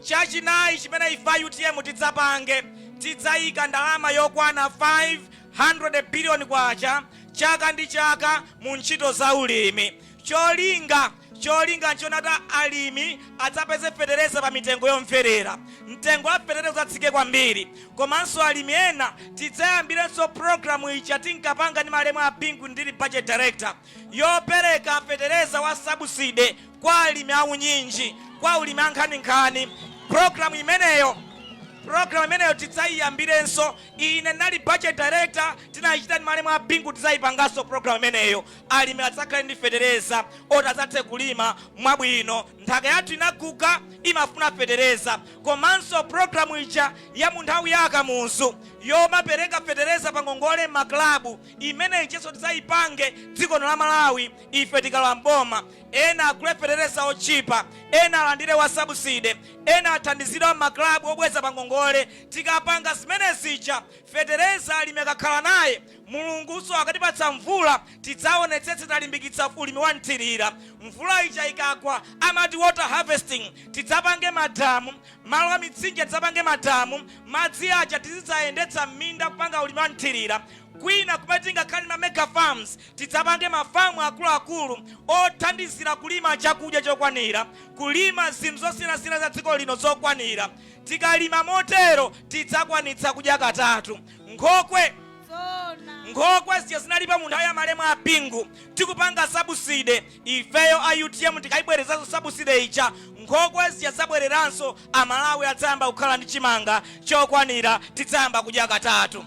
Chachinayi chimene ife a UTM tidzapange, tidzayika ndalama yokwana 500 billion kwacha chaka ndi chaka mu ntchito za ulimi. Cholinga nchonati alimi adzapeze fetereza pa mitengo yomverera, mtengo wa fetereza udzatsike kwambiri. Komanso alimi ena tidzayambirenso programu ija tinkapanga ndi malemu a Bingu ndili budget director, yopereka fetereza wa subsidy kwa alimi aunyinji, kwa ulimi ankhaninkhani. Programu imeneyo tidzayiyambirenso. Ine ndinali budget director, tinachita ndi malemu a Bingu. Tidzayipanganso programu imeneyo. Alimi adzakhale ndi fetereza oti adzathe kulima mwabwino. Nthaka yathu inaguga, imafuna fetereza. Komanso programu ija ya mu nthawi ya Akamuzu yomapereka fetereza pa ngongole m'maklabu, imene ichenso tidzayipange dziko la Malawi ife tikalowa mboma. Ena agule fetereza otchipa, ena alandire wa subsidy, ena athandizidwa m'maklabu obweza pa ngongole. Tikapanga zimene zija, fetereza alimi akakhala naye, Mulunguso akatipatsa mvula, tidzaonetsetse talimbikitsa ulimi wa mthirira. Mvula ija ikagwa, amati water harvesting, tidzapange madamu malo a mitsinje, tidzapange madamu, madzi aja tizidzayendetsa m'minda kupanga ulimi wa mthirira. Kwina kumene tingakhale ma mega farms, tidzapange mafamu akuluakulu othandizira kulima chakudya chokwanira, kulima zinthu zosiyanasiyana za dziko lino zokwanira. Tikalima motero tidzakwanitsa kudya katatu. Nkhokwe Zoona. Nkhokwe zija zinalipo mu nthawi ya malemu a Bingu, tikupanga subsidy. Ifeyo a UTM tikayibwerezanso subsidy ija, nkhokwe zija zabwereranso, Amalawi adzayamba kukhala ndi chimanga chokwanira, tidzayamba kudya katatu.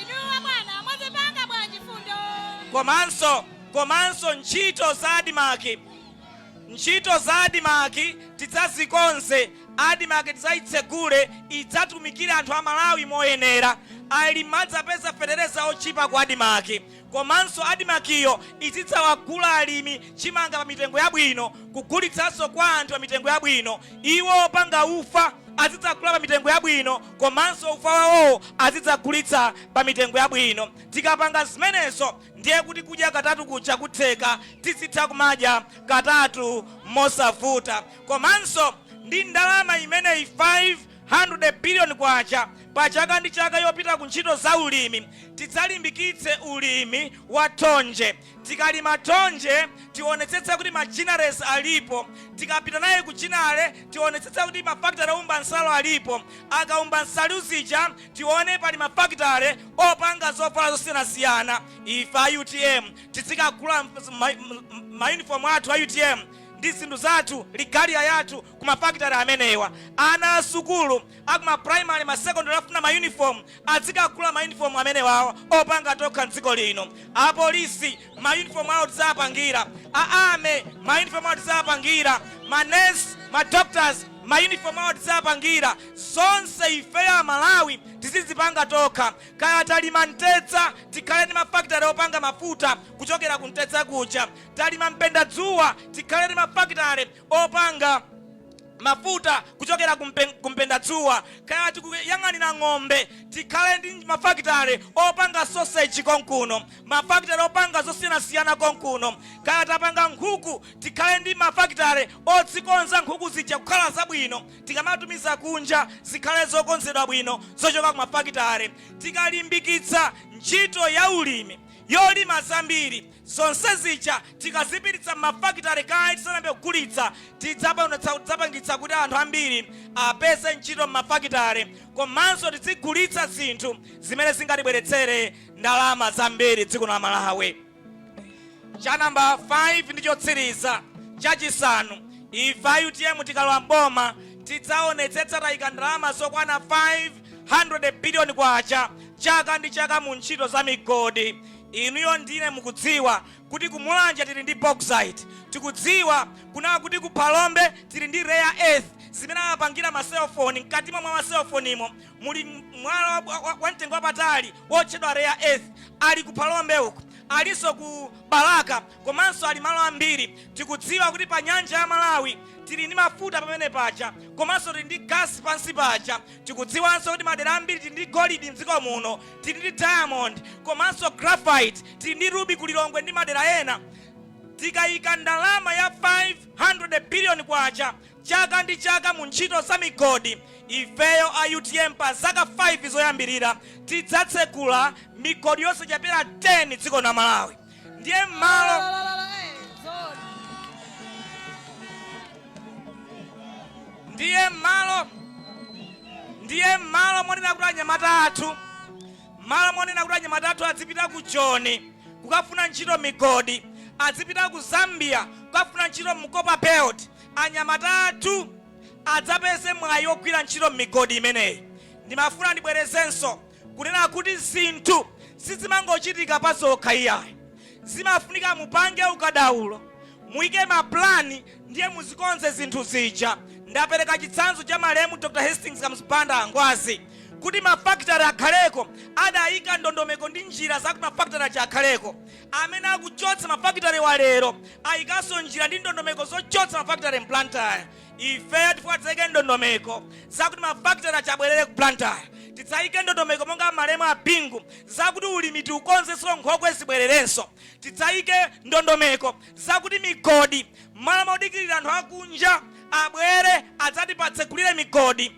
Inuwa bwana, mwazipanga bwanji fundo? Komanso ntchito za ADMARC, ntchito za ADMARC tidzazikonze. ADMARC tidzayitsegule, idzatumikire anthu a Malawi moyenera. Alimi adzapeza fetereza otchipa ku ADMARC. Komanso ADMARCyo izidzawagula alimi chimanga pa mitengo yabwino, kugulitsanso kwa anthu pa mitengo yabwino. Iwo opanga ufa azidzagula pa mitengo yabwino, komanso ufa wawowo azidzagulitsa pa mitengo yabwino. Tikapanga zimenezo, ndiye kuti kudya katatu kuja kutheka, tizitha kumadya katatu mosavuta. Komanso ndi ndalama imeneyi, 500 billion kwacha, pa pa chaka ndi chaka yopita ku ntchito za ulimi. Tidzalimbikitse ulimi wa thonje. Tikalima thonje, tionetsetse kuti ma ginneries alipo. Tikapita naye ku ginnery, tionetsetse kuti mafakitale oumba nsalu alipo. Akaumba nsalu zija, tione pali mafakitale opanga zovala zosiyanasiyana. Ife a UTM tizikagula mayunifomu athu a UTM ndi zinthu zathu, regalia yathu, ku mafakitale amenewa. Ana a sukulu akuma primary, ma secondary afuna ma uniform, azikagula ma uniform amenewawo opanga tokha mdziko lino. Apolisi ma uniform awo tizapangira, a army ma uniform awo tizapangira, ma nurse, ma doctors ma uniform awo tizapangira. Zonse ifeyo Amalawi tizizipanga tokha. Kaya talima mtedza, tikhale ndi mafakitale opanga mafuta kuchokera ku mtedza kuja. Talima mpendadzuwa, tikhale ndi mafakitale opanga mafuta kuchokera ku mpendadzuwa. Kaya tikuyang'anira ng'ombe, tikhale ndi mafakitale opanga sausage konkuno, mafakitale opanga zosiyanasiyana konkuno. Kaya tapanga nkhuku, tikhale ndi mafakitale odzikonza nkhuku zija kukhala zabwino, tikamatumiza kunja zikhale zokonzedwa bwino zochoka ku mafakitale. Tikalimbikitsa ntchito ya ulimi yolima zambiri, zonse zija tikazipititsa m'mafakitale kaye tisanayambe kugulitsa, tidzapangitsa kuti anthu ambiri apeze ntchito m'mafakitale, komanso tizigulitsa zinthu zimene zingatibweretsere ndalama zambiri dziko la Malawi. Cha namba 5 ndi chotsiriza, chachisanu, ife a UTM tikalowa m'boma tidzaonetsetsa tayika ndalama zokwana 500 billion kwacha chaka ndi chaka mu ntchito za migodi. Inuyo ndine mukudziwa kuti ku Mulanje tili ndi bauxite, tikudziwa kunaka kuti ku Phalombe tili ndi rare earth zimene amapangira ma cellphone. Mkati mwa ma cellphone imo muli mwala wa mtengo wapatali wotchedwa rare earth. Ali ku Phalombe uku, alinso ku Balaka, komanso ali malo ambiri. Tikudziwa kuti pa nyanja ya Malawi tili ndi mafuta pamene paja, komanso tili ndi gasi pansi paja. Tikudziwanso kuti madera ambiri tili ndi golidi mdziko muno, tili ndi diamond komanso graphite, tili ndi ruby ku Lilongwe ndi madera ena. Tikayika ndalama ya 500 billion kwacha chaka ndi chaka mu ntchito za migodi, ifeyo a UTM pa zaka 5 zoyambirira tidzatsekula migodi yosachepera 10 dziko la Malawi. Ndiye mmalo ndiye mmalo ndiye mmalo monena kuti anyamata athu mmalo monena kuti anyamata athu adzipita ku Joni kukafuna ntchito migodi, adzipita ku Zambia kukafuna ntchito mu copper belt, anyamata athu adzapeze mwayi wogwira ntchito m'migodi imeneyi. Ndimafuna ndibwerezenso kunena kuti zinthu sizimangochitika pa zokha iyayi, zimafunika mupange ukadaulo, muyike maplani, ndiye muzikonze zinthu zija. Ndapereka chitsanzo cha malemu Dr Hastings Kamuzu Banda Angwazi. Kuti mafakitale akhaleko, adayika ndondomeko ndi njira zakuti mafakitale aja akhaleko. Amene akuchotsa mafakitale wa lero ayikanso njira ndi ndondomeko zochotsa mafakitale m'Blantyre. Ifeyo tifuna tidzayike ndondomeko zakuti mafakitale aja abwerere ku Blantyre. Tidzayike ndondomeko monga malemu a Bingu zakuti ulimi tiukonzenso, nkhokwe zibwererenso. Tidzayike ndondomeko zakuti migodi, malo modikirira anthu akunja abwere adzatipatsegulire migodi,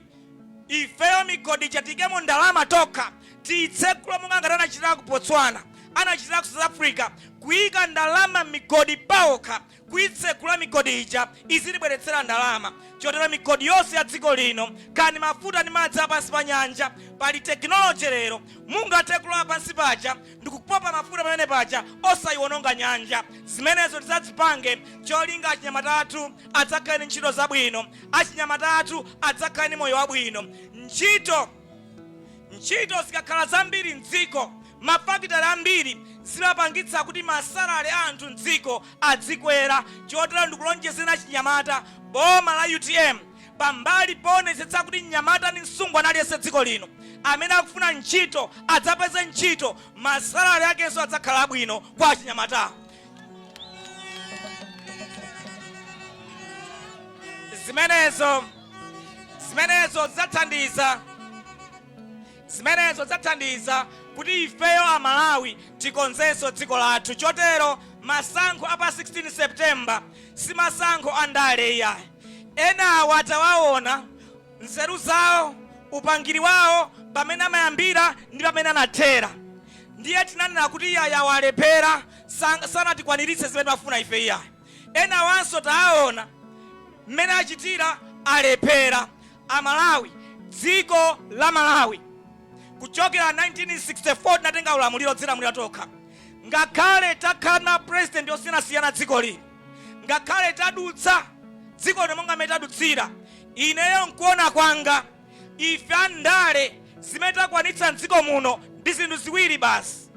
ifeyo migodi ija tiyikemo ndalama tokha, tiyitsekule monga ngati anachitira ku Botswana, anachitira ku South Africa, kuyika ndalama migodi paokha, kuitsekula migodi ija izitibweretsera ndalama. Chotero migodi yonse ya dziko lino, kani mafuta ndi madzi apansi pa nyanja, pali technology lero mungathe kulowa pansi paja ndikupopa mafuta pamene paja osayiwononga nyanja. Zimenezo tidzazipange cholinga achinyamata athu adzakhale ndi ntchito zabwino, achinyamata athu adzakhale ndi moyo wabwino. Ntchito zikakhala zambiri mdziko, mafakitale ambiri, zimapangitsa kuti ma salary a anthu mdziko adzikwera. Chotero ndikulonjezeni achinyamata, boma la UTM, pambali poonetsetsa kuti mnyamata ndi msungwana aliyense dziko lino amene akufuna ntchito adzapeze ntchito, ma salary akenso adzakhala abwino kwa achinyamatawo. Zimenezo zidzathandiza kuti ifeyo Amalawi tikonzenso dziko lathu. Chotero masankho a pa 16 September si masankho a ndale iyayi. Enawa tawaona nzeru zawo, upangiri wawo, Pamene amayambira ndi pamene anathera. Ndiye tinanena kuti iyayi, awalephera, sanatikwaniritse zimene timafuna ife iyayi. Enawanso taona mmene achitira, alephera. Amalawi, dziko la Malawi kuchokera 1964 tinatenga ulamuliro, dzilamulira tokha, ngakhale takhala na president osiyanasiyana dziko lino, ngakhale tadutsa dziko lino monga mmene tadutsira, ineyo nkuona kwanga, ife andale zimene takwanitsa mdziko muno ndi zinthu ziwiri basi.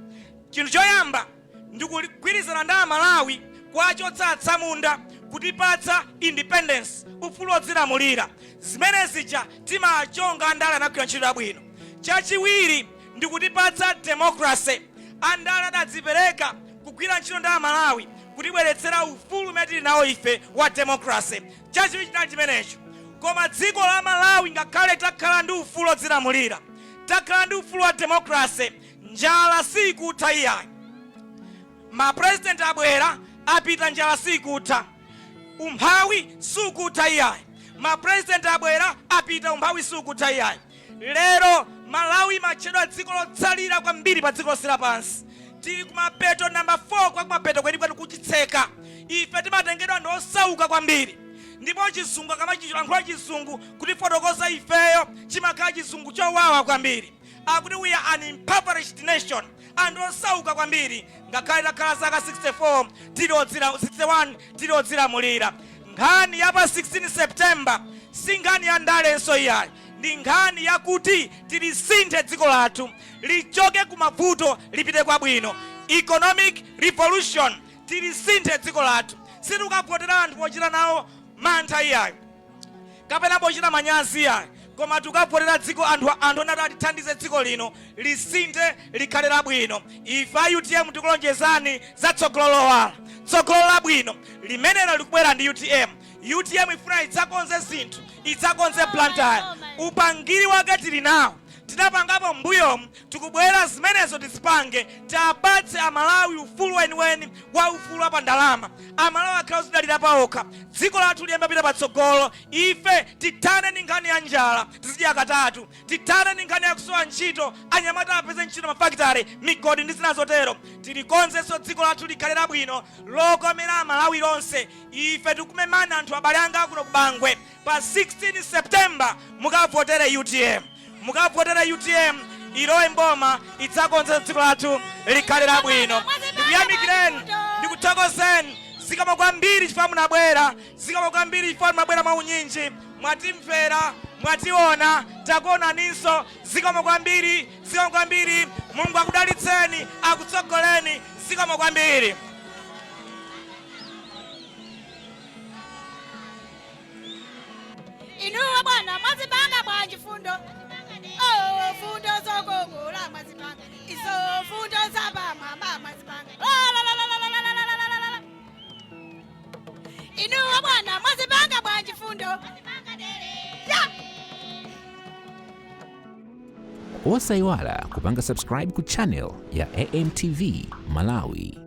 Chinthu choyamba ndikugwirizana ndi Amalawi kuwachotsa atsamunda, kutipatsa independence, ufulu wodzilamulira. Zimene zija timachonga andale anagwira ntchito yabwino. Chachiwiri ndikutipatsa democracy. Andale adadzipereka kugwira ntchito ndi Amalawi kutibweretsera ufulu umene tili nawo ife wa democracy. Chachiwiri chinali chimenecho. Koma dziko la Malawi, ngakhale takhala ndi ufulu wodzilamulira, takhala ndi ufulu wa democracy, njala sikutha iyayi. Mapresident abwera, apita, njala sikutha, umphawi sukutha iyayi. Mapresident abwera, apita, umphawi sukutha iyayi. Lero Malawi imatchedwa dziko lotsalira kwambiri pa dziko lonse lapansi. Tili kumapeto, namba 4 kwa kumapeto kwenikweni, kuchitseka. Ife timatengedwa ndi osauka kwambiri, ndipo Chizungu akamachilankhula, Chizungu kutifotokoza ifeyo chimakhala Chizungu chowawa kwambiri. Akuti we are an impoverished nation, anthu osauka kwambiri, ngakhale takhala zaka 64 tili odzira, 61 tili odzilamulira. Nkhani ya pa 16 September si nkhani ya ndalenso iyayi, ndi nkhani yakuti tilisinthe dziko lathu, lichoke kumavuto lipite kwabwino. Economic revolution. Tilisinthe dziko lathu. Sitikavotera anthu pochita nawo mantha iyayi kapena pochita manyazi iyayi, koma tikavotera dziko, anthu onati atithandize dziko lino lisinthe, likhale labwino. Ife a UTM tikulonjezani za tsogolo lowala, tsogolo labwino limenelo likubwera ndi UTM. UTM ifuna idzakonze zinthu, idzakonze Blantyre. Upangiri wake tili nawo, tinapangapo mbuyomu, tikubwera zimenezo tizipange, tiapatse Amalawi ufulu weniweni wa ufulu wa pandalama. Amalawi akhala ozidalira paokha, dziko lathu liyambe pita patsogolo. Ife tithane ndi nkhani ya njala, tizidya katatu. Tithane ndi nkhani ya kusowa ntchito, anyamata apeze ntchito, mafakitale, migodi ndi zina zotero. Tilikonzenso dziko lathu likhale labwino, lokomera Amalawi lonse. Ife tikumemani anthu, abale anga kuno kubangwe, pa 16 September mukavotere UTM, mukavotere UTM ilowe mboma, idzakonza dziko lathu likhale labwino. Ndikuyamikireni, ndikuthokozeni, zikomo kwambiri chifukwa munabwera, zikomo kwambiri chifukwa munabwera mwaunyinji, mwatimvera, mwationa, takuonaninso. Zikomo kwambiri, zikomo kwambiri. Mulungu akudalitseni, akutsogoleni. Zikomo kwambiri. Inuwo bwana, mwazipanga bwanji fundo? Oh, fundo zokongola mwazipanga izo, fundo zapamwamba mwazipanga. La, la, la, la, la, la, la, la, la, la, la. Inuwo bwana, mwazipanga bwanji fundo? Ya! Osayiwala kupanga subscribe ku channel ya AMTV Malawi.